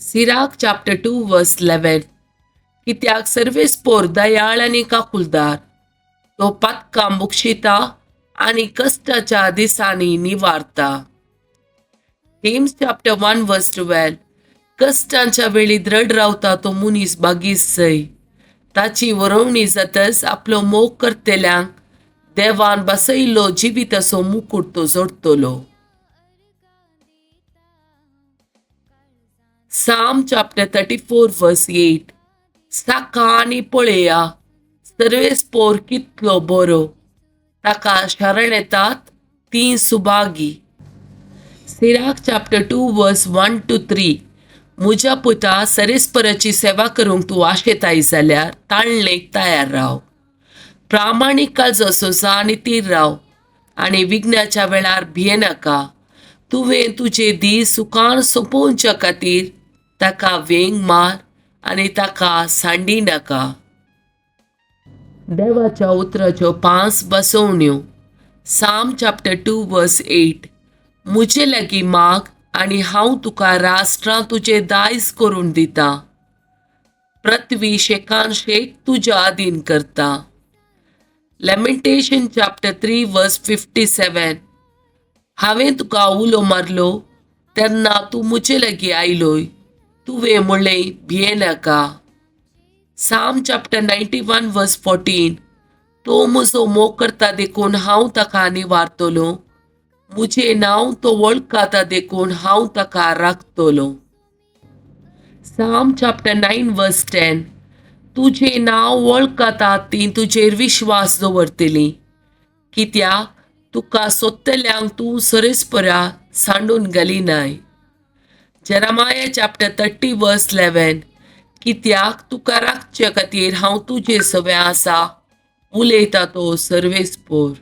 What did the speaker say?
Sirach chapter 2 verse 11. कित्याक सर्वेस्पोर दयाळ आनी काकुलदार, तो पातकां बक्षिता आनी कश्टाच्या दिसांनी निवारता. James chapter 1 verse 12. कश्टांच्या वेळी द्रढ रावता तो मनीस बागीस जय. ताची वरोवणी जातच आपलो मोग करतल्यांक देवान बसयल्लो जिविताचो मुकूट तो जोडटलो. Psalm chapter 34 verse 8. साका आनी पळया सर्वेस्पोर कितलो बरो, ताका शरण येतात तीं Subhagi. Sirach chapter 2 verse 1 to 3. म्हज्या पुता, सरेस्पराची सेवा करूंक तूं आशेताय जाल्यार ताळणेक तयार राव. प्रामाणीक काळजो जा आनी तीर राव आनी विघ्नाच्या वेळार भियेनाका. तुवें तुजे दीस सुखान सोंपोवच्या खातीर ताका वेंग मार आनी ताका सांडी नाका. देवाच्या उतराच्यो 5 बसवण्यो. Psalm chapter 2 verse 8. म्हजे लागीं माग आनी हांव तुका राष्ट्रां तुजें दायज करून दितां. पृथ्वी शेकान शेक तुज्या अधीन करता. Lamentation chapter 3 verse 57. हांवें तुका उलो मारलो तेन्ना तूं म्हजे लागीं आयलोय, तुवें म्हणलें भियेनाका. Psalm chapter 91 verse 14. तो म्हजो मोग करता देखून हांव ताका निवारतलो, म्हजें नांव तो वळखता देखून हांव ताका राखतलो. Psalm chapter 9 verse 10. तुजें नांव वळखता तीं तुजेर विश्वास दवरतलीं, कित्याक तुका सोदतल्यांक तूं सरेस्परा सांडून घालिनाय. Jeremiah chapter 30 verse 11. कित्याक तुका राखचे खातीर हांव तुजे सवें आसा, उलयता तो सर्वेस्पोर.